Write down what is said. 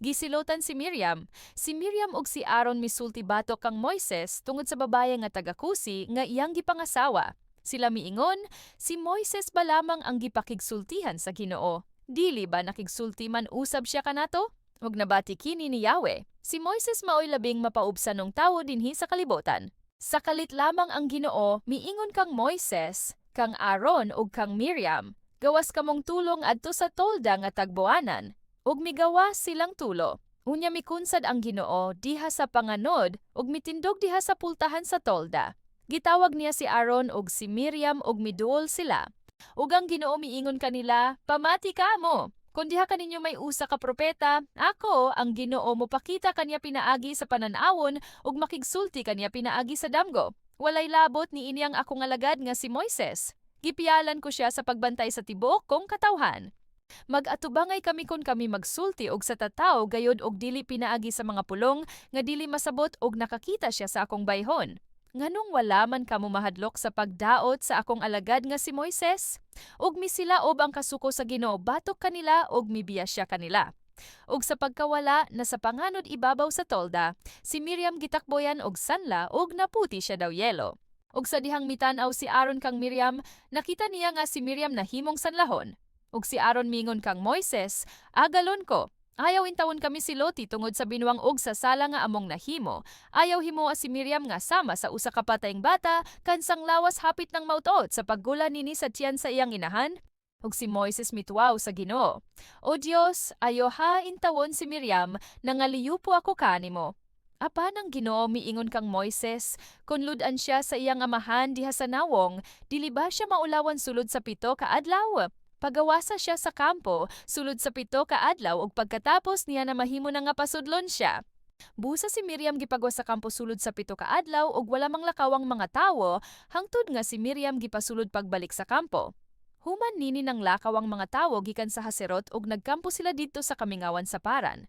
Gisilotan si Miriam. Si Miriam ug si Aaron misulti batok kang Moises tungod sa babaye nga taga-Kusi nga iyang gipangasawa. Sila miingon, "Si Moises ba lamang ang gipakigsultihan sa Ginoo? Dili ba nakigsulti man usab siya kanato?" Ug nabati kini ni Yahweh. Si Moises maoy labing mapaubsanong tawo dinhi sa kalibutan. Sa kalit lamang ang Ginoo miingon kang Moises, kang Aaron ug kang Miriam, "Gawas kamong tulong adto sa tolda nga tagboanan." Ug migawas silang tulo. Unya mikunsad ang Ginoo diha sa panganod ug mitindog diha sa pultahan sa tolda. Gitawag niya si Aaron ug si Miriam ug miduol sila. Ug ang Ginoo miingon kanila, "Pamati kamo. Kung diha kaninyo may usa ka propeta, ako, ang Ginoo, mopakita kaniya pinaagi sa panan-awon ug makigsulti kaniya pinaagi sa damgo. Walay labot niini ang akong alagad nga si Moises. Gipialan ko siya sa pagbantay sa tibuok kong katawhan. Mag-atubangay kami kon kami magsulti og sa tataw gayod og dili pinaagi sa mga pulong nga dili masabot og nakakita siya sa akong bayhon. Nganong wala man kamo mahadlok sa pagdaot sa akong alagad nga si Moises?" Ug misilaob ang kasuko sa Ginoo batok kanila ug mibiya siya kanila. Ug sa pagkawala na sa panganod ibabaw sa tolda, si Miriam gitakboyan og sanla ug naputi siya daw yelo. Ug sa dihang mitan-aw si Aaron kang Miriam, nakita niya nga si Miriam nahimong sanlahon. Ug si Aaron mingon kang Moises, "Agalon ko. Ayaw intawon kami siloti tungod sa binuang og sa sala nga among nahimo. Ayaw himoa si Miriam nga sama sa usa ka patayng bata kansang lawas hapit ng mautot sa paggula nini sa tiyan sa iyang inahan." Ug si Moises mituaw sa Ginoo, "O Dios, ayoha intawon si Miriam, nangaliyupo ako kanimo." Apan ang Ginoo miingon kang Moises, "Kung lud-an siya sa iyang amahan diha sa nawong, dili ba siya maulawan sulod sa 7 ka adlaw? Pagawasa siya sa kampo sulod sa 7 ka adlaw ug pagkatapos niya na mahimo na nga pasudlon siya." Busa si Miriam gipagwas sa kampo sulod sa 7 ka adlaw ug wala manglakaw ang mga tawo hangtod nga si Miriam gipasulod pagbalik sa kampo. Human nini nanglakaw ang mga tawo gikan sa Haserot ug nagkampo sila didto sa kamingawan sa Paran.